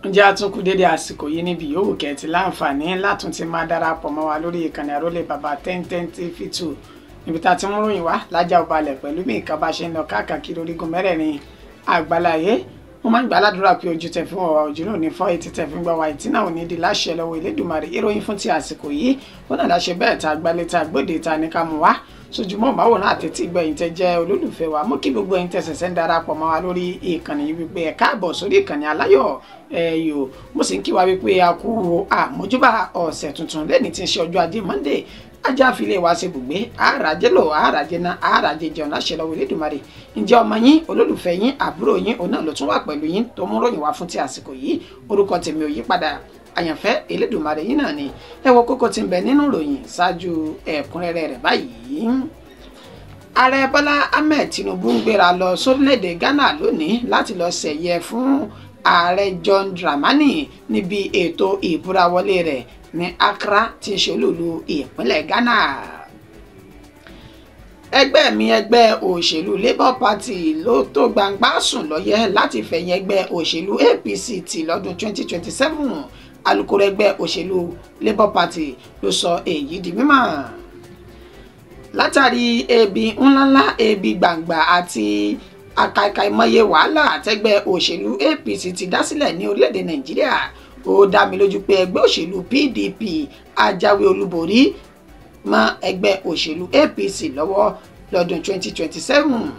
Ǹjẹ́ a tún kú dédé àsìkò yìí níbi yòówù kẹ́ẹ̀tì láǹfààní látún ti máa darapọ̀ mọ́ wa lórí ìkànnì àrólé bàbá 1010 TV2 níbi tá a ti mú ròyìn wá lájà ọbalẹ̀ pẹ̀lú bí nǹkan bá ṣe ń lọ káàkiri orígun mẹ́rẹ̀ẹ̀rin àgbáláyé. Mo máa ń gbà ládùúrà pé ojú tẹ fún ọwà ojú náà ní fọ́ etí tẹ fún gbọ́ wa ìtí náà ò ní di láṣẹ lọ́wọ́ Elédùmarè. Ìròyìn fún ti àsìkò yìí ó náà láṣẹ bẹ́ẹ̀ tá a gbálé tá a gbóde tá a ní ká mú wá sójúmọ́ báwo náà àti tí gbẹ̀yìn tẹ jẹ́ olólùfẹ́ wa. Mú kí gbogbo ẹ̀yin tẹ́ ṣẹ̀ṣẹ̀ ń darapọ̀ mọ́ wa lórí ìkànnì yìí wípé ẹ káàbọ̀ sórí ìkànnì aláyọ̀ ẹ̀yọ́. Mo sì ń kí wa wípé a kú àmójúbà ọ̀sẹ̀ tuntun lẹ́ni tí ń ṣe ọjọ́ ajé Monday. Ajá filé wa ṣe bùgbé, àràjẹ lò, àràjẹ ná, àràjẹ jẹun láṣẹ lọ́wọ́ Elédùmarè. Ǹjẹ́ ọmọ yín, olólùfẹ́ yín, àbúrò yín, òun náà ló tún wà pẹ̀lú yín tó mú ròyìn wá fún ti àsìkò yìí. Orúkọ tèmi ò yí padà, àyànfẹ́ Elédùmarè yín náà ni. Ẹ wo kókó tí ń bẹ nínú ìròyìn ṣáájú ẹ̀kúnrẹ́rẹ́ rẹ̀ báyìí. Ààrẹ Bọ́lá Ahmed Tinubu ń gbéra lọ sórílẹ̀-èdè Ghana lónìí láti lọ ṣẹ̀yẹ fún ààrẹ John Dramani níbi ètò ìbúrawọlé rẹ̀ ní Accra tí ń ṣe olúùlú ìpínlẹ̀ Ghana. Ẹgbẹ́ mi ẹgbẹ́ òṣèlú Labour Party ló tó gbangba sùn lọ́yẹ́ láti fẹ̀yìn ẹgbẹ́ òṣèlú APC tì lọ́dún 2027. Alukoro ẹgbẹ́ òṣèlú Labour Party ló sọ èyí di mímọ̀. Látàrí ebi ńláńlá, ebi gbàǹgbà àti àkàìkàìmọye wàhálà àtẹgbẹ́ òṣèlú APC ti dá sílẹ̀ ní orílẹ̀-èdè Nàìjíríà, ó dá mi lójú pé ẹgbẹ́ òṣèlú PDP ajáwé olúborí mọ́ ẹgbẹ́ òṣèlú APC lọ́wọ́ lọ́dún 2027.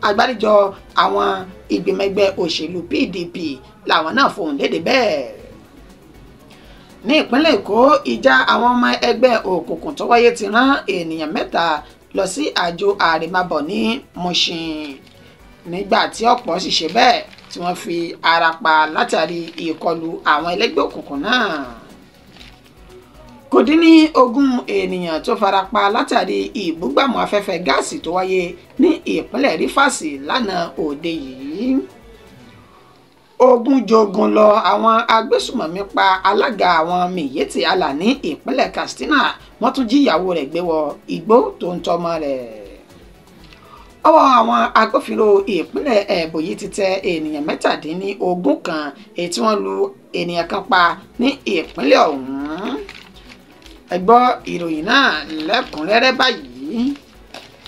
Àgbáríjọ àwọn ìgbìmọ̀ ẹgbẹ́ òṣèlú PDP làwọn náà fohùn lédè bẹ́ẹ̀. Ní ìpínlẹ̀ Èkó, ìjà àwọn ọmọ ẹgbẹ́ òkùnkùn tó wáyé ti rán ènìyàn 3 lọ sí àjò àrèmábọ̀ ní Mushin, nígbà tí ọ̀pọ̀ sì ṣe bẹ́ẹ̀ tí wọ́n fi ara pa látàrí ìkọlù àwọn ẹlẹ́gbẹ́ òkùnkùn náà. Kò dín ní 20 ènìyàn tó fara pa látàrí ìbúgbàmù afẹ́fẹ́ gáàsì tó wáyé ní ìpínlẹ̀ Rivers lánàá òde yìí. Ogun jogun lọ, àwọn agbésùmọ̀mí pa alága àwọn Miyetti Allah ní ìpínlẹ̀ Katsina, wọ́n tún jí ìyàwó rẹ̀ gbé wọ igbó tó ń tọ́mọ rẹ̀. Ọwọ́ àwọn agbófinró ìpínlẹ̀ Ebonyi ti tẹ ènìyàn 17 kan èyí tí wọ́n lu ènìyàn kan pa ní ìpínlẹ̀ ọ̀hún. Ẹ gbọ́ ìròyìn náà lẹ́kùnrẹ́rẹ́ báyìí.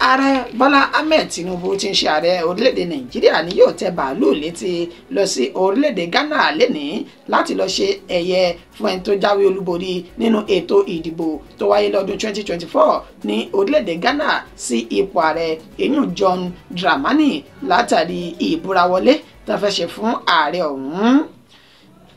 Ààrẹ Bọ́lá Ahmed Tinubu tí ń ṣe ààrẹ orílẹ̀-èdè Nàìjíríà ni yóò tẹ bàálù létí lọ sí orílẹ̀-èdè Ghana lénìí láti lọ ṣe ẹ̀yẹ fún ẹni tó jáwé olúborí nínú ètò ìdìbò tó wáyé lọ́dún 2024 ní orílẹ̀-èdè Ghana sí ipò ààrẹ èyún John Dramani látàrí ìbúrawọlé tó fẹ́ ṣe fún ààrẹ ọ̀hún.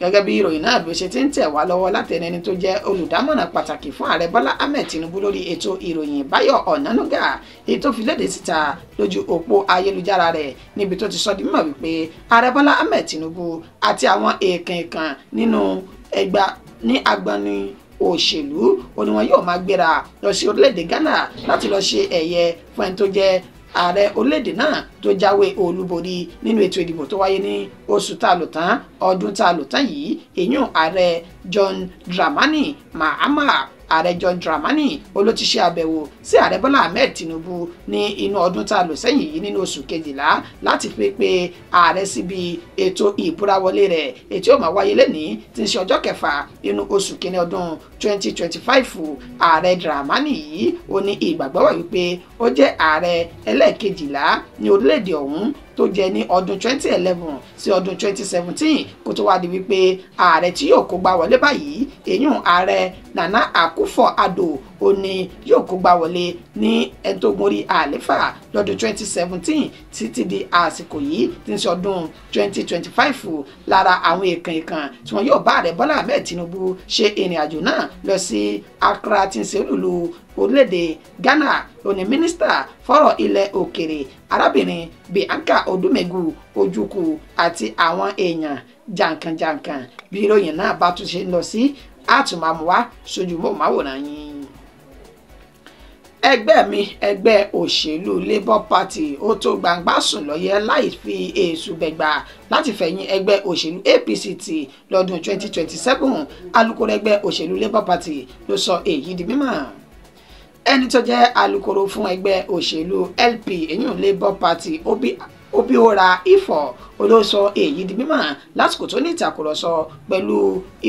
Gẹ́gẹ́ bí ìròyìn náà bí ó ṣe ti ń tẹ̀ wá lọ́wọ́ látẹnu ẹni tó jẹ́ olùdámọ̀ràn pàtàkì fún ààrẹ Bọ́lá Ahmed Tinubu lórí ètò ìròyìn Báyọ̀ Ọ̀nànúgà, èyí tó fi léde síta lójú òpó ayélujára rẹ̀ níbi tó ti sọ di mímọ̀ wípé ààrẹ Bọ́lá Ahmed Tinubu àti àwọn èèkàn-èèkàn nínú ẹgbà ní agbọnni òṣèlú ó ní wọn yóò máa gbéra lọ sí orílẹ̀-èdè Ghana láti lọ ṣe ẹ̀yẹ fún ẹni tó jẹ́ ààrẹ orílẹ̀-èdè náà tó jáwé olúborí nínú ètò ìdìbò tó wáyé ní oṣù tá a lò tán ọdún tá a lò tán yìí, èyún ààrẹ John Dramani Mahama. Ààrẹ John Dramani ló ti ṣe àbẹ̀wò sí ààrẹ Bọ́lá Ahmed Tinubu ní inú ọdún tá a lò sẹ́yìn yìí nínú oṣù kejìlá láti fi pe ààrẹ síbi ètò ìbúrawọlé rẹ̀ ètò yóò máa wáyé lẹ́nìí tí ń ṣe ọjọ́ kẹfà inú oṣù kínní ọdún 2025. Ààrẹ Dramani yìí ó ní ìgbàgbọ́ wà wípé ó jẹ́ ààrẹ ẹlẹ́ẹ̀kejìlá ní orílẹ̀-èdè ọ̀hún tó jẹ ní ọdún 2011 sí ọdún 2017 kó tó wá di wípé ààrẹ tí yóò kó gbá wọlé báyìí èyún ààrẹ Nana Akufo-Addo ó ní yóò kó gbá wọlé ní ẹni tó gorí àléfà lọ́dún 2017 títí di àsìkò yìí tí ń ṣe ọdún 2025. Lára àwọn èèkàn-èèkàn tí wọn yóò bá ààrẹ Bọ́lá Ahmed Tinubu ṣe ìrìn àjò náà lọ sí Accra tí ń ṣe olúùlú orílẹ̀-èdè Ghana ó ní mínísítà fọ́rọ̀ ilẹ̀ òkèrè arábìnrin Bianca Odumegu Ojukwu àti àwọn èèyàn jàǹkànjàǹkàn. Bí ìròyìn náà bá tún ṣe ń lọ sí àtùmọ̀mùwá sójú mọ́ọ̀máwòrán yín. Ẹgbẹ́ mi ẹgbẹ́ òṣèlú Labour Party ó tó gbangba sùn lọ́yẹ́ láì fi èṣù bẹ̀gbà láti fẹ̀yìn ẹgbẹ́ òṣèlú APC tì lọ́dún 2027. Alukoro ẹgbẹ́ òṣèlú Labour Party ló sọ èyí di mímọ̀. Ẹni tó jẹ́ alukoro fún ẹgbẹ́ òṣèlú LP èyún Labour Party Obi Obiora Ifo olóòsọ èyí di mímọ̀ lásìkò tó ní ìtàkùrọ̀sọ pẹ̀lú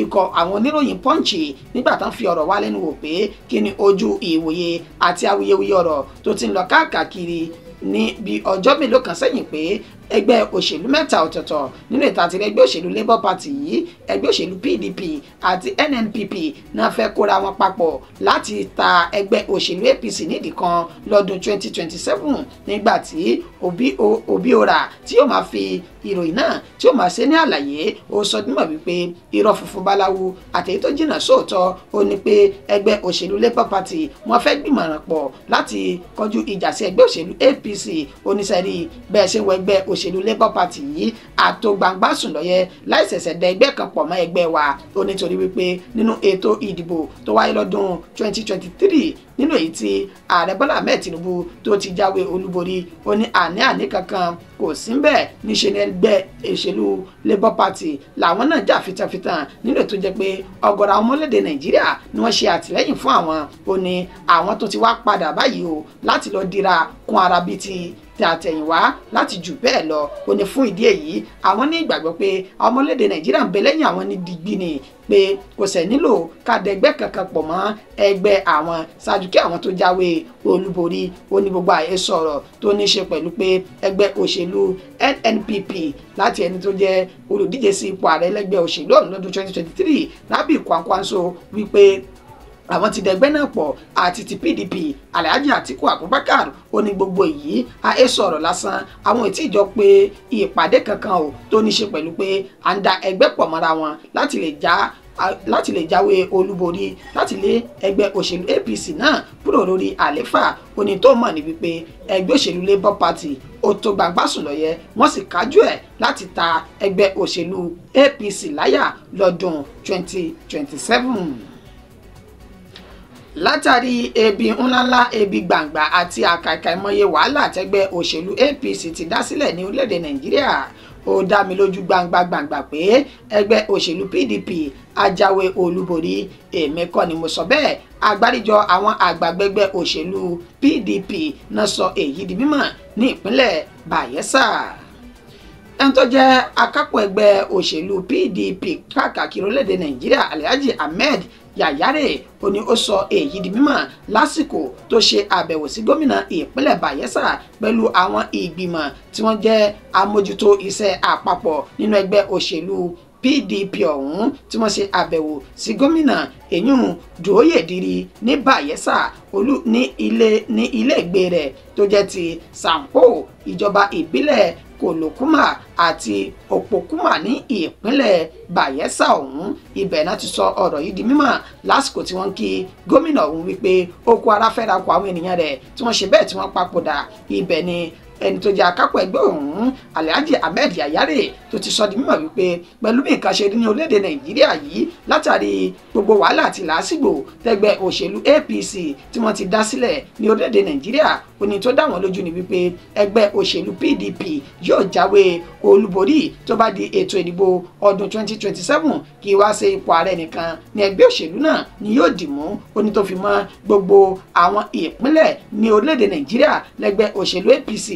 ikọ̀ àwọn oníròyìn Punch nígbà tán fi ọ̀rọ̀ wá lẹ́nu wò pé kí ni ojú ìwòye àti awuyewuye ọ̀rọ̀ tó ti ń lọ káàkiri ní bí ọjọ́ mélòó kan sẹ́yìn pé ẹgbẹ́ òṣèlú mẹ́ta ọ̀tọ̀ọ̀tọ̀ nínú ìta àti ẹgbẹ́ òṣèlú Labour Party yìí, ẹgbẹ́ òṣèlú PDP àti NNPP náà fẹ́ kóra wọn papọ̀ láti ta ẹgbẹ́ òṣèlú APC nídìí kan lọ́dún 2027 nígbà tí Obiora tí yóò máa fi ìròyìn náà tí ó máa ṣe ní àlàyé ó sọ nímọ̀ wípé irọ́ funfun báláwo àtẹ̀yí tó jìnnà sóòótọ́ ó ní pé ẹgbẹ́ òṣèlú Labour Party wọ́n fẹ́ gbìmọ̀ràn pọ̀ láti kọjú ìjà sí ẹgbẹ́ òṣèlú APC. Oníṣẹ́rí bẹ́ẹ̀ ṣe wọ ẹgbẹ́ òṣèlú Labour Party yìí àtògbàǹgbà sùn lọ́yẹ láì ṣẹ̀ṣẹ̀ dẹ ẹgbẹ́ kan pọ̀ mọ́ ẹgbẹ́ wa ó nítorí wípé nínú ètò ìdìbò tó wáyé lọ́dún 2023 nínú èyí tí ààrẹ Bọ́lá Ahmed Tinubu tó ti jáwé olúborí ó ní àní-àní kankan kò sí ńbẹ̀ níṣe ní ẹgbẹ́ òṣèlú Labour Party làwọn náà jà fitafita nínú ètò jẹ́ pé ọ̀gọ̀rọ̀ àwọn ọmọlédè Nàìjíríà ni wọ́n ṣe àtìlẹ́yìn fún àwọn. Ó ní àwọn tó ti wá padà báyìí o láti lọ dira kún ara bíi ti àtẹ̀yìnwá láti jù bẹ́ẹ̀ lọ. Ó ní fún ìdí èyí àwọn ní ìgbàgbọ́ pé àwọn ọmọlédè Nàìjíríà ń bẹ lẹ́yìn àwọn ní digbí ni pé kò sẹ̀ nílò ká dẹgbẹ́ kankan pọ̀ mọ́ ẹgbẹ́ àwọn ṣáájú kí àwọn tó jáwé olúborí. Ó ní gbogbo àhesọ ọ̀rọ̀ tó ní ṣe pẹ̀lú pé ẹgbẹ́ òṣèlú NNPP láti ẹni tó jẹ́ olùdíje sí ipò ààrẹ lẹ́gbẹ́ òṣèlú ọ̀hún lọ́dún 2023 Rabi Kwankwanso wípé àwọn ti dẹgbẹ́ náà pọ̀ àti ti PDP Alhaji Atiku Abubakar. Ó ní gbogbo èyí àhesọ ọ̀rọ̀ lásán, àwọn ètí ìjọ pé ìpàdé kankan ò tó ní ṣe pẹ̀lú pé à ń da ẹgbẹ́ pọ̀ mọ́ra wọn láti lè jáwé olúborí láti lé ẹgbẹ́ òṣèlú APC náà kúrò lórí àléfà. Ó ní tó mọ̀ ní wípé ẹgbẹ́ òṣèlú Labour Party ó tó gbangba sùn lọ́yẹ wọ́n sì kájú ẹ̀ láti ta ẹgbẹ́ òṣèlú APC láyà lọ́dún 2027. Látàrí ebi ńláńlá, ebi gbàǹgbà àti àkàìkà ìmọye wàhálà tẹgbẹ́ òṣèlú APC ti dá sílẹ̀ ní orílẹ̀-èdè Nàìjíríà, ó dá mi lójú gbangba gbangba pé ẹgbẹ́ òṣèlú PDP ajáwé olúborí. Èmi kọ́ ni mo sọ bẹ́ẹ̀, àgbáríjọ àwọn àgbàgbẹ́gbẹ́ òṣèlú PDP náà sọ èyí di mímọ̀ ní ìpínlẹ̀ Bayelsa. Ẹni tó jẹ́ akápò ẹgbẹ́ òṣèlú PDP káàkiri orílẹ̀-èdè Nàìjíríà Alhaji Ahmed Yayare ó ní ó sọ èyí di mímọ̀ lásìkò tó ṣe àbẹ̀wò sí gómìnà ìpínlẹ̀ Bayelsa pẹ̀lú àwọn ìgbìmọ̀ tí wọ́n jẹ́ amójútó iṣẹ́ àpapọ̀ nínú ẹgbẹ́ òṣèlú PDP ọ̀hún tí wọ́n ṣe àbẹ̀wò sí gómìnà Èyún Dòóyèdìrí ní Bayelsa olú ní ilé ìgbé rẹ̀ tó jẹ́ ti Sampo ìjọba ìbílẹ̀ Kolokuma àti Òpókúmà ní ìpínlẹ̀ Bayelsa ọ̀hún. Ibẹ̀ náà ti sọ ọ̀rọ̀ yìí di mímọ̀ lásìkò tí wọ́n ń kí gómìnà ọ̀hún wípé ó kó ara fẹ́ra kó àwọn ènìyàn rẹ̀ tí wọ́n ṣe bẹ́ẹ̀ tí wọ́n papòdà. Ibẹ̀ ni ẹni tó jẹ́ akápò ẹgbẹ́ ọ̀hún Alhaji Ahmed Yayare tó ti sọ di mímọ̀ wípé pẹ̀lú bí nǹkan ṣe rí ní orílẹ̀-èdè Nàìjíríà yìí látàrí gbogbo wàhálà àti làásìgbò tẹgbẹ́ òṣèlú APC tí wọ́n ti dá sílẹ̀ ní orílẹ̀-èdè Nàìjíríà, ó ní tó dá wọn lójú ni wípé ẹgbẹ́ òṣèlú PDP yóò jáwé olúborí tó bá di ètò ìdìbò ọdún 2027 kí wá ṣe ipò ààrẹ nìkan ní ẹgbẹ́ òṣèlú náà ni yóò dì mú. Ó ní tó fi mọ́ gbogbo àwọn ìpínlẹ̀ ní orílẹ̀-èdè Nàìjíríà lẹ́gbẹ́ òṣèlú APC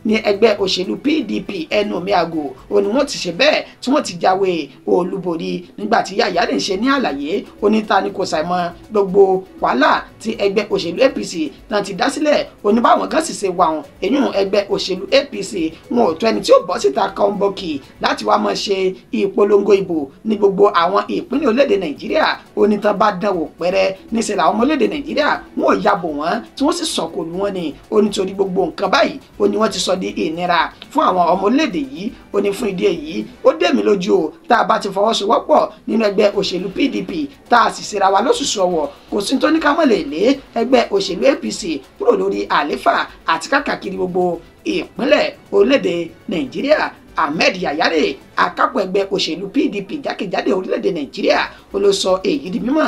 ní ẹgbẹ́ òṣèlú PDP ẹnu mi àgò ó ní wọ́n ti ṣe bẹ́ẹ̀ tí wọ́n ti jáwé olúborí. Nígbà tí Yàyà lè ṣe ní àlàyé ó ní ta ni kò ṣàìmọ̀ gbogbo wàhálà tí ẹgbẹ́ òṣèlú APC náà ti dá sílẹ̀, ó ní báwọn kan sì ṣe wà wọn èyún ẹgbẹ́ òṣèlú APC wọn ò tó ẹni tí ó bọ́ síta kọ́ńbọ́ọ̀kì láti wá máa ṣe ìpolongo ìbò ní gbogbo àwọn ìpínlẹ̀ orílẹ̀-èdè Nàìjíríà. Ó ní tán bá dánwò pẹ́rẹ́ níṣẹ́ làwọn ọmọ orílẹ̀-èdè Nàìjíríà wọn ò yabò wọ́n tí wọ́n sì sọ̀kò lù wọ́n ni. Ó ní torí gbogbo nǹkan báyìí ó ní wọ́n ti sọ di ìnira fún àwọn ọmọ orílẹ̀-èdè yìí. Ó ní fún ìdí èyí ó dé mi lójú o, tá a bá ti fọwọ́sowọ́pọ̀ nínú ẹgbẹ́ òṣèlú PDP tá a sì ṣera wa lóṣùṣù ọwọ̀, kò sí tó ní ká mọ̀ lè lé ẹgbẹ́ òṣèlú APC kúrò lórí àléfà àti káàkiri gbogbo ìpínlẹ̀ orílẹ̀-èdè Nàìjíríà. Ahmed Yayare akápò ẹgbẹ́ òṣèlú PDP jákèjádò orílẹ̀-èdè Nàìjíríà ó ló sọ èyí di mímọ̀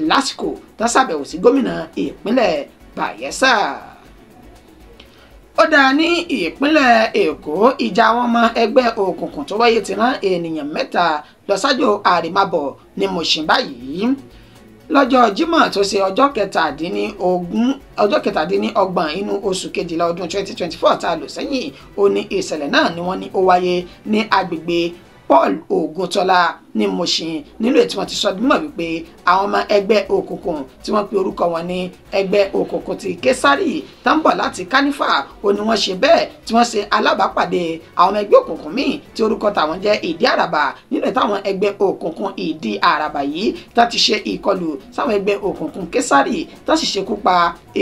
lásìkò tó ṣàbẹ̀wò sí gómìnà ìpínlẹ̀ Bayelsa. Ó dáa, ní ìpínlẹ̀ Èkó ìjà àwọn ọmọ ẹgbẹ́ òkùnkùn tó wáyé ti rán ènìyàn mẹ́ta lọ sájò àrèmábọ̀ ní Mùṣín báyìí. Lọ́jọ́ Jímọ̀ tó ṣe ọjọ́ kẹtàdínlọ́gbọ̀n inú oṣù kejìlá ọdún 2024 tá a lò sẹ́yìn, ó ní ìṣẹ̀lẹ̀ náà ni wọ́n ní ó wáyé ní agbègbè Paul Ògúntọ́lá ní Mùṣín, nínú ètò wọn ti sọ mímọ̀ wípé àwọn ọmọ ẹgbẹ́ òkùnkùn tí wọ́n pe orúkọ wọn ní ẹgbẹ́ òkùnkùn ti Késárì tó ń bọ̀ láti Kánífà, ó ní wọ́n ṣe bẹ́ẹ̀ tí wọ́n ṣe alábàápàdé àwọn ọmọ ẹgbẹ́ òkùnkùn míì tí orúkọ tàwọn jẹ́ Ìdí Àràbà. Nínú táwọn ẹgbẹ́ òkùnkùn Ìdí Àràbà yìí tó ti ṣe ìkọlù sáwọn ẹgbẹ́ òkùnkùn Késárì tó sì ṣekú pa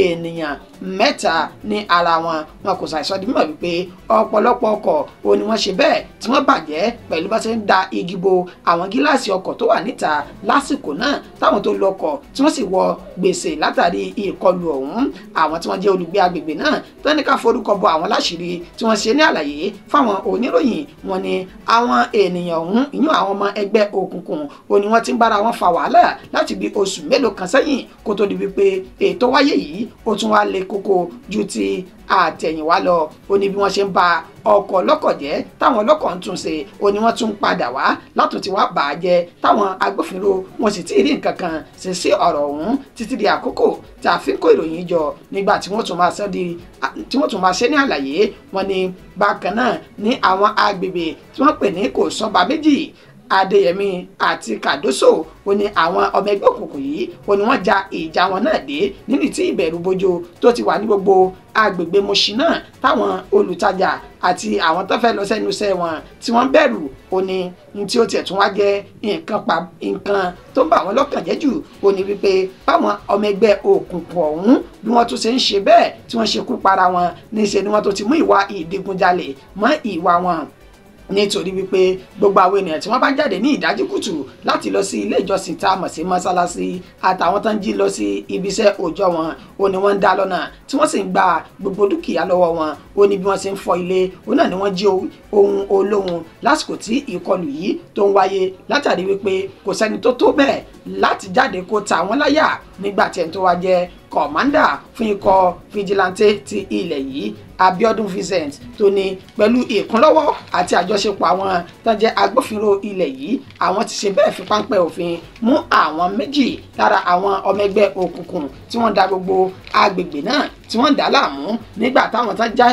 ènìyàn mẹ́ta ní ara wọn. Wọn kò ṣàìsọ di mímọ̀ wípé ọ̀pọ̀lọpọ̀ ọkọ̀ ó ní wọ́n ṣe bẹ́ẹ̀ tí wọ́n bàjẹ́ pẹ̀lú bá ṣe ń da igi bo àwọn gíláàsì ọkọ̀ tó wà níta lásìkò náà, táwọn tó lọkọ̀ tí wọ́n sì wọ gbèsè látàrí ìkọlù ọ̀hún. Àwọn tí wọ́n jẹ́ olùgbé agbègbè náà tó ní ká forúkọ bo àwọn láṣìírí tí wọ́n ṣe ní àlàyé fáwọn oníròyìn wọn ni àwọn ènìyàn ọ̀hún, ìyún àwọn ọmọ ẹgbẹ́ òkùnkùn, ó ní wọ́n ti ń bára wọn fa wàhálà láti bí oṣù mélòó kan sẹ́yìn kó tó di wípé ètò wáyé yìí ó tún wá le koko ju ti àtẹ̀yìnwá lọ. Ó ní bí wọ́n ṣe ń ba ọkọ̀ ọlọ́kọ̀ jẹ́ táwọn ọlọ́kọ̀ ń tún ṣe, ó ní wọ́n tún padà wá látún ti wá bà á jẹ́ táwọn agbófinró wọn sì tí ì rí nǹkan kan ṣe sí ọ̀rọ̀ ọ̀hún títí di àkókò tí a fi ń kó ìròyìn jọ nígbà tí wọ́n tún máa ṣe ní àlàyé. Wọn ní bákan náà ní àwọn agbègbè tí wọ́n pè ní kò sọ́ba méjì, Adéyẹmí àti Kàdóso, ó ní àwọn ọmọ ẹgbẹ́ òkùnkùn yìí ó ní wọ́n ja ìjà wọn náà dé nínú tí ìbẹ̀rù bojo tó ti wà ní gbogbo agbègbè Mùṣín náà, táwọn olùtajà àti àwọn tó fẹ́ lọ sẹ́nu iṣẹ́ wọn tí wọ́n bẹ̀rù. Ó ní ní tí ó tiẹ̀ tún wá jẹ́ nǹkan tó ń bà wọ́n lọ́kàn jẹ́ jù, ó ní wípé báwọn ọmọ ẹgbẹ́ òkùnkùn ọ̀hún bí wọ́n tún ṣe ń ṣe bẹ́ẹ̀ tí wọ́n ṣekú para wọn, níṣe ni wọ́n tó ti mú ìwà ìdigunjalè mọ́ ìwà wọn, nítorí wípé gbogbo àwọn ènìyàn tí wọ́n bá ń jáde ní ìdájí kùtù láti lọ sí ilé ìjọsìn tá a mọ̀ sí mọ́sálásí àtàwọn tó ń jí lọ sí ibiṣẹ́ òòjọ́ wọn, ó ní wọ́n ń dá lọ́nà tí wọ́n sì ń gba gbogbo dúkìá lọ́wọ́ wọn. Ó ní bí wọ́n ṣe ń fọ́ ilé, ó náà ni wọ́n jí ohun olóhun lásìkò tí ìkọlù yìí tó ń wáyé, látàrí wípé kò sẹ́ni tó tó bẹ́ẹ̀ láti jáde kó ta wọ́n láyà nígbà tí ẹni tó wá jẹ́ kọ̀mándà fún ikọ̀ fìjìláńtẹ́ ti ilẹ̀ yìí, Abiodun Vincent, tó ní pẹ̀lú ìkúnlọ́wọ́ àti àjọṣepọ̀ àwọn tó jẹ́ agbófinró ilẹ̀ yìí, àwọn ti ṣe bẹ́ẹ̀ fi páńpẹ́ òfin mú àwọn méjì lára àwọn ọmọ ẹgbẹ́ òkùnkùn tí wọ́n da gbogbo agbègbè náà tí wọ́n dà láàmú nígbà táwọn tó já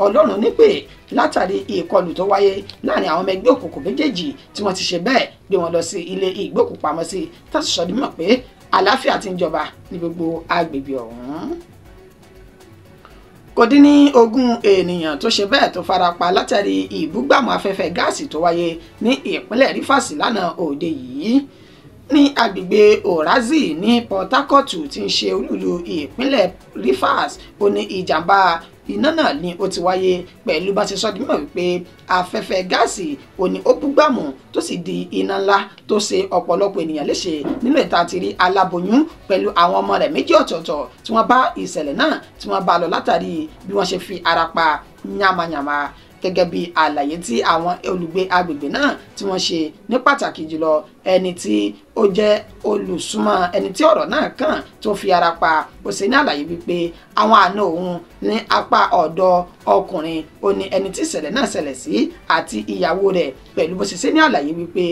Ọlọ́run nípè látàrí ìkọlù tó wáyé láàrin àwọn ọmọ ẹgbẹ́ òkùnkùn méjèèjì tí wọ́n ti ṣe bẹ́ẹ̀ gbé wọn lọ sí ilé ìgbókùpamọ́sí, tá sì sọ di mímọ̀ pé àlàáfíà ti ń jọba ní gbogbo agbègbè ọ̀hún. Kò dín ní 20 ènìyàn tó ṣe bẹ́ẹ̀ tó farapa látàrí ìbúgbàmù afẹ́fẹ́ gáàsì tó wáyé ní ìpínlẹ̀ Rivers lánàá òde yìí ní agbègbè Orazi ní Port Harcourt tí ń ṣe olúìlú ìpínlẹ̀ Rivers. Ó ní ìjàmbá iná náà ni ó ti wáyé pẹ̀lú bá ṣe sọ di mímọ̀ wípé afẹ́fẹ́ gáàsì ó ní ó búgbàmù tó sì di iná ńlá tó ṣe ọ̀pọ̀lọpọ̀ ènìyàn léṣe. Nínú ìta ti rí aláboyún pẹ̀lú àwọn ọmọ rẹ̀ méjì ọ̀tọ̀ọ̀tọ̀ tí wọ́n bá ìṣẹ̀lẹ̀ náà tí wọ́n bá lọ látàrí bí wọ́n ṣe fi ara pa yàmàyàmà. Gẹ́gẹ́ bí àlàyé tí àwọn olùgbé agbègbè náà tí wọ́n ṣe, ní pàtàkì jùlọ ẹni tí ó jẹ́ olùsúnmọ́ ẹni tí ọ̀rọ̀ náà kàn tó fi ara pa, ó ṣe ní àlàyé wípé àwọn àna òun ní apá ọ̀dọ̀ ọkùnrin ó ní ẹni tí ìṣẹ̀lẹ̀ náà ṣẹlẹ̀ sí àti ìyàwó rẹ̀, pẹ̀lú bó ṣe ṣe ní àlàyé wípé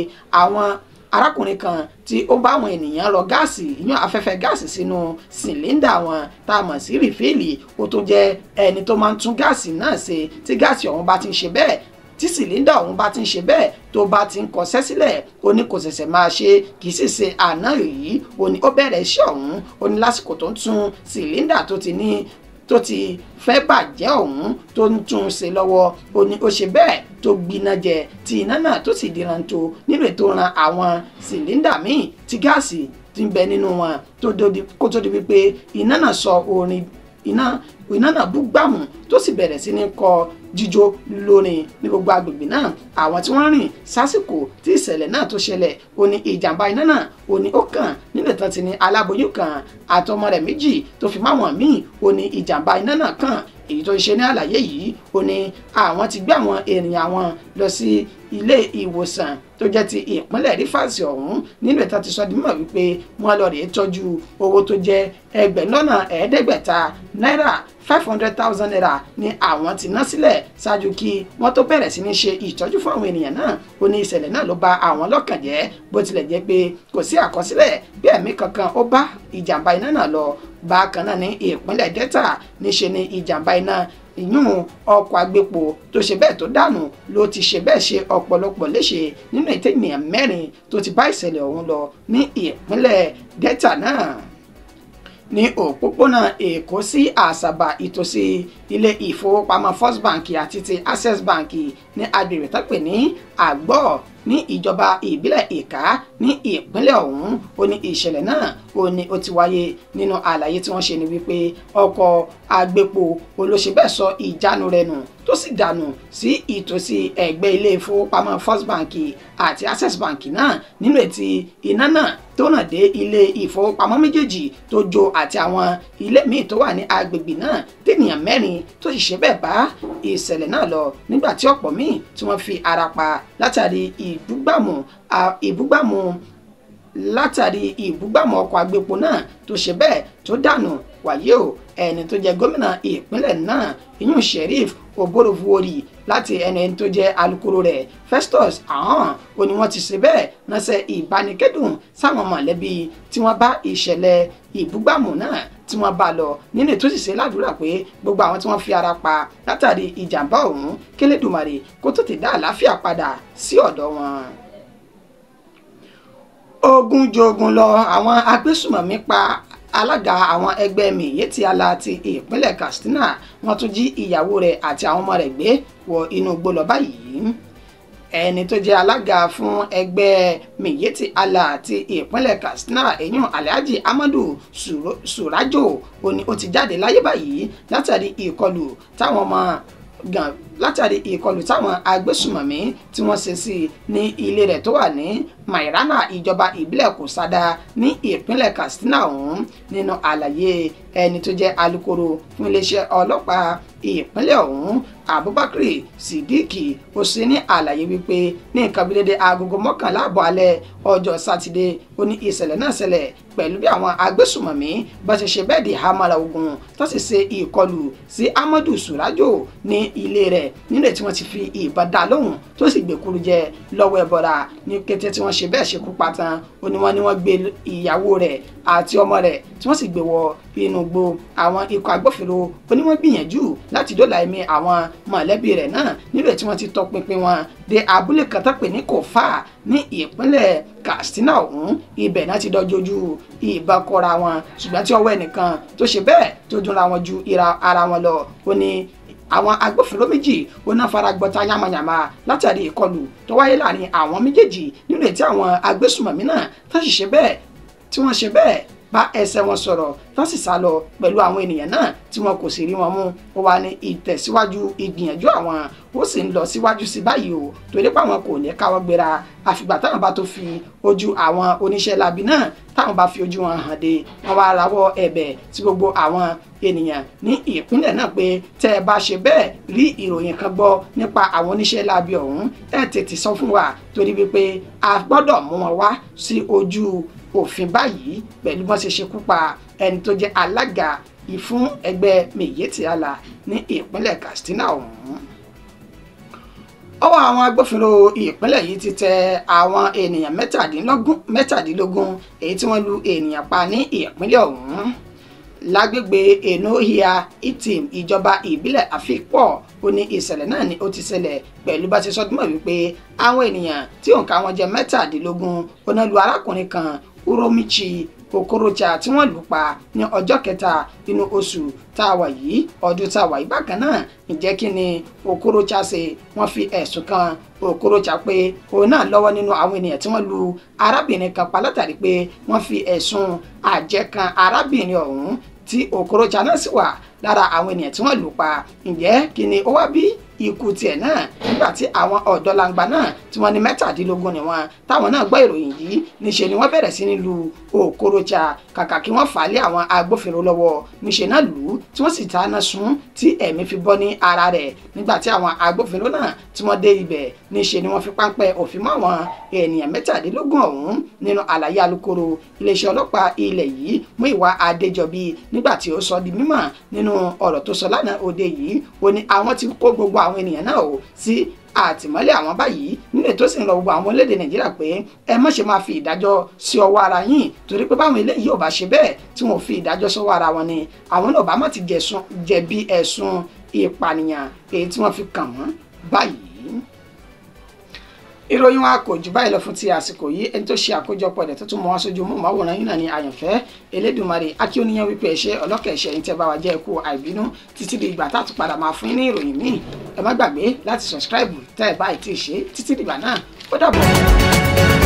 àwọn arákùnrin kan tí ó bá àwọn ènìyàn rọ gáàsì, ìyún afẹ́fẹ́ gáàsì sínú sìlíndà wọn tá a mọ̀ sí rìfíìlì, ó tún jẹ́ ẹni tó máa ń tún gáàsì náà ṣe tí gáàsì ọ̀hún bá ti ń ṣe bẹ́ẹ̀, tí sìlíndà ọ̀hún bá ti ń ṣe bẹ́ẹ̀ tó bá ti ń kọsẹ́ sílẹ̀, ó ní kò ṣẹ̀ṣẹ̀ máa ṣe, kì í sì ṣe àná yìí, ó ní ó bẹ̀rẹ̀ iṣẹ́ ọ̀hún, ó ní lásìkò tó ń tún sìlíndà tó ti fẹ́ bàjẹ́ ọ̀hún tó ń tún ṣe lọ́wọ́, ó ní ó ṣe bẹ́ẹ̀ tó gbiná jẹ tí iná náà tó sì dìran tó nínú ètò ran àwọn sìlíndà míì tí gáàsì ti ń bẹ nínú wọn kó tó di wípé iná náà sọ orin iná náà bú gbàmù tó sì bẹ̀rẹ̀ sí ní kọ jíjó lórin ní gbogbo agbègbè náà. Àwọn tí wọ́n rìn sásìkò tí ìṣẹ̀lẹ̀ náà tó ṣẹlẹ̀, ó ní ìjàmbá iná náà ó ní ó kàn nílẹ̀ tán ti ní aláboyún kan àtọmọ rẹ̀ méjì tó fi máwọn míì, ó ní ìjàmbá iná náà kàn. Èyí tó ń ṣe ní àlàyé yìí, ó ní àwọn ti gbé àwọn ènìyàn àwọn lọ sí ilé ìwòsàn tó jẹ́ ti ìpínlẹ̀ Rivers ọ̀hún nínú ìta ti sọ di mímọ̀ wípé wọ́n lọ rèé tọ́jú owó tó jẹ́ 7,500 náírà 500,000 naira ni àwọn ti ná sílẹ̀ ṣáájú kí wọ́n tó bẹ̀rẹ̀ sí ní ṣe ìtọ́jú fún àwọn ènìyàn náà. Ó ní ìṣẹ̀lẹ̀ náà ló bà àwọn lọ́kàn jẹ́, bó tilẹ̀ jẹ́ pé kò sí àkọsílẹ̀ bí ẹ̀mí kankan ó bá ìjàmbá iná náà lọ. Bákan náà ní ìpínlẹ̀ Delta níṣe ni ìjàmbá iná ìyún ọkọ̀ agbépo tó ṣe bẹ́ẹ̀ tó dànù ló ti ṣe bẹ́ẹ̀ ṣe ọ̀pọ̀lọpọ̀ léṣe nínú ètò ènìyàn 4 tó ti bá ìṣẹ̀lẹ̀ ọ̀hún lọ ní ìpínlẹ̀ Delta náà. Ní òpópónà Èkó sí Àsàbà ìtòsí ilé ìfowópamọ́ First Bank àti ti Access Bank ní agbègbè tó pè ní Àgbọ̀ ní ìjọba ìbílẹ̀ Ìká ní ìpínlẹ̀ ọ̀hún. Ó ní ìṣẹ̀lẹ̀ náà ó ní ó ti wáyé. Nínú àlàyé tí wọ́n ṣe ni wípé ọkọ̀ agbépo olóṣèbẹ̀ sọ ìjánu rẹ̀ nù tó sì dànù sí ìtòsí ẹ̀gbẹ́ ilé ìfowópamọ́ First Bank àti Access Bank náà nínú ètí iná náà tó ràn dé ilé ìfowópamọ́ méjèèjì tó jó àti àwọn ilé míì tó wà ní agbègbè náà tènìyàn 4 tó sì ṣe bẹ́ẹ̀ bá ìṣẹ̀lẹ̀ náà lọ, nígbà tí ọ̀pọ̀ míì tí wọ́n fi ara pa látàrí ìbúgbàmù ọkọ̀ agbépo náà tó ṣe bẹ́ẹ̀ tó dànù. Wàyí o, ẹni tó jẹ́ gómìnà ìpínlẹ̀ náà ìyún Sheriff Oborevwori láti ẹnu ẹni tó jẹ́ alukoro rẹ̀ Festus Ahon ó ní wọ́n ti ṣe bẹ́ẹ̀ ránṣẹ́ ìbánikẹ́dùn sáwọn mọ̀lẹ́bí tí wọ́n bá ìṣẹ̀lẹ̀ ìbúgbàmù náà tí wọ́n bá lọ, nínú ètò ìṣe ládùúrà pé gbogbo àwọn tí wọ́n fi ara pa látàrí ìjàmbá ọ̀hún kélédùmarè kó tètè dá àlàáfíà padà sí ọ̀dọ̀ wọn. Ogun jogun lọ, àwọn agbésùmọ̀mí pa alága àwọn ẹgbẹ́ Miyetti Allah ti ìpínlẹ̀ Katsina, wọ́n tún jí ìyàwó rẹ̀ àti àwọn ọmọ rẹ̀ gbé wọ inú igbó lọ báyìí. Ẹni tó jẹ́ alága fún ẹgbẹ́ Miyetti Allah ti ìpínlẹ̀ Katsina èyún Alhaji Amadu Surajo ó ní ó ti jáde láyé báyìí látàrí ìkọlù táwọn agbésùmọ̀mí tí wọ́n ṣe sí ní ilé rẹ̀ tó wà ní Mairana ìjọba ìbílẹ̀ Kòsádà ní ìpínlẹ̀ Katsina ọ̀hún. Nínú àlàyé ẹni tó jẹ́ alukoro fún iléeṣẹ́ ọlọ́pàá ìpínlẹ̀ ọ̀hún Abubakar Sidiki ó ṣe ní àlàyé wípé ní nǹkan bí dédé agogo 11:30 alẹ́ ọjọ́ sátidé ó ní ìṣẹ̀lẹ̀ náà ṣẹlẹ̀ pẹ̀lú bí àwọn agbésùmọ̀mí bá ṣe ṣe bẹ́ẹ̀ di hamara ogun tó sì ṣe ìkọlù sí Amadu Surajo ní ilé rẹ̀ nínú tí wọ́n ti fi ìbọn dá lóhùn tó sì gbèkúrú jẹ lọ́wọ́ ẹbọra. Ní kété tí wọ́n ṣe bẹ́ẹ̀ ṣekú pa tán ó ní wọ́n ní wọ́n gbé ìyàwó rẹ̀ àti ọmọ rẹ̀ tí wọ́n sì gbé wọ inú igbó. Àwọn ikọ̀ agbófinró ó ní wọ́n gbìyànjú láti dóòlà ẹ̀mí àwọn mọ̀lẹ́bí rẹ̀ náà nílò tí wọ́n ti tọpinpin wọn dé abúlé kan tó pè ní Kòfà ní ìpínlẹ̀ Katsina ọ̀hún. Ibẹ̀ náà ti dọ́jọ́jú ìbọn kọra wọn, ṣùgbọ́n tí ọwọ́ ẹnìkan tó ṣe bẹ́ẹ̀ tó dúnra wọn ju ara wọn lọ. Ó ní àwọn agbófinró méjì ó náà fara gbọta yamayama látàrí ìkọlù tó wáyé láàrin àwọn méjèèjì nínú ètí àwọn agbésùmọ̀mí náà tó sì ṣe bẹ́ẹ̀ tí wọ́n ṣe bẹ́ẹ̀ bá ẹsẹ̀ wọn sọ̀rọ̀ tó sì sá lọ pẹ̀lú àwọn ènìyàn náà tí wọn kò sì rí wọn mú. Ó wà ní ìtẹ̀síwájú ìgbìyànjú àwọn ó sì ń lọ síwájú sí báyìí o, torí pé àwọn kò ní káwọ́ gbéra àfìgbà táwọn bá tó fi ojú àwọn oníṣẹ́ labi náà táwọn bá fi ojú wọn hàn dé. Wọn wá rawọ́ ẹ̀bẹ̀ sí gbogbo àwọn ènìyàn ní ìpínlẹ̀ náà pé tẹ́ ẹ bá ṣe bẹ́ẹ̀ rí ìròyìn kan gbọ́ nípa àwọn oníṣẹ́ labi ọ̀hún ẹ tètè sọ fún wa, torí wípé a gbọ́dọ̀ mú wọn wá sí ojú òfin báyìí pẹ̀lú bọ́n ṣe ṣekú pa ẹni tó jẹ́ alága ìfún ẹgbẹ́ Miyetti Allah ní ìpínlẹ̀ Katsina ọ̀hún. Ọwọ́ àwọn agbófinró ìpínlẹ̀ yìí ti tẹ àwọn ènìyàn mẹ́tàdínlógún èyí tí wọ́n lu ènìyàn pa ní ìpínlẹ̀ ọ̀hún lágbègbè Enohia Itim ìjọba ìbílẹ̀ Àfikpọ̀. Ó ní ìṣẹ̀lẹ̀ náà ni ó ti ṣẹlẹ̀ pẹ̀lú bá ṣe sọdúnmọ̀ wípé àwọn ènìyàn tí òǹkà wọn jẹ́ 17 ó náà lu arákùnrin kan Uromichi Okorocha tí wọ́n lù pa ní ọjọ́ kẹta inú oṣù tá a wà yìí ọdún tá a wà yìí. Bákan náà ǹjẹ́ kí ni Okorocha ṣe? Wọ́n fi ẹ̀sùn kan Okorocha pé òun náà lọ́wọ́ nínú àwọn ènìyàn tí wọ́n lu arábìnrin kan pa látàrí pé wọ́n fi ẹ̀sùn àjẹ́ kan arábìnrin ọ̀hún tí Okorocha náà sì wà lára àwọn ènìyàn tí wọ́n lù pa. Ǹjẹ́ kí ni ó wá bí ikú tiẹ̀ náà nígbà tí àwọn ọ̀dọ́langba náà tí wọ́n ní 17 ni wọ́n táwọn náà gbọ́ ìròyìn yìí níṣe ni wọ́n bẹ̀rẹ̀ sí ní lu Okorocha kàkà kí wọ́n fà á lé àwọn agbófinró lọ́wọ́ níṣe náà lù ú tí wọ́n sì dáná sun tí ẹ̀mí fi bọ́ ní ara rẹ̀. Nígbà tí àwọn agbófinró náà tí wọ́n dé ibẹ̀ níṣe ni wọ́n fi páńpẹ́ òfin mọ́ àwọn ènìyàn 17 ọ̀hún. Nínú àlàyé alukoro iléeṣẹ́ ọlọ́pàá ilẹ̀ yìí Múyìwá Adéjọbí nígbà tí ó sọ di mímọ̀ nínú Nínú ọ̀rọ̀ tó sọ lánàá òde yìí, ó ní àwọn ti kó gbogbo àwọn ènìyàn náà o sí àtìmọ́lé àwọn báyìí, nínú ètò sì ń rọ gbogbo àwọn orílẹ̀-èdè Nàìjíríà pé ẹ má ṣe máa fi ìdájọ́ sí ọwọ́ ara yín, torí pé báwọn eléyìí ò bá ṣe bẹ́ẹ̀ tí wọn ò fi ìdájọ́ sọ́wọ́ ara wọn ni àwọn náà bá má ti jẹ̀bi ẹ̀sùn ìpànìyàn èyí tí wọ́n fi kàn wọ́n báyìí. Ìròyìn wa kò jù báyìí lọ fún ti àsìkò yìí. Ẹni tó ṣe àkójọpọ̀ ẹ̀dẹ̀ tó tún mọ́ wá sójú mú màwòrán yín náà ní Àyànfẹ́ Elédùmarè Akíọ́níyàn wípé ẹ̀ṣẹ́ ọlọ́kẹ̀ ẹ̀ṣẹ́ yín tẹ́ bá wa jẹ́ ẹ̀kú àìbínú títí di ìgbà tá a tún padà máa fún yín ní ìròyìn míì. Ẹ má gbàgbé láti subscribe tẹ́ ẹ báyìí tí ì ṣe títí dìgbà náà. Ó dàbọ̀.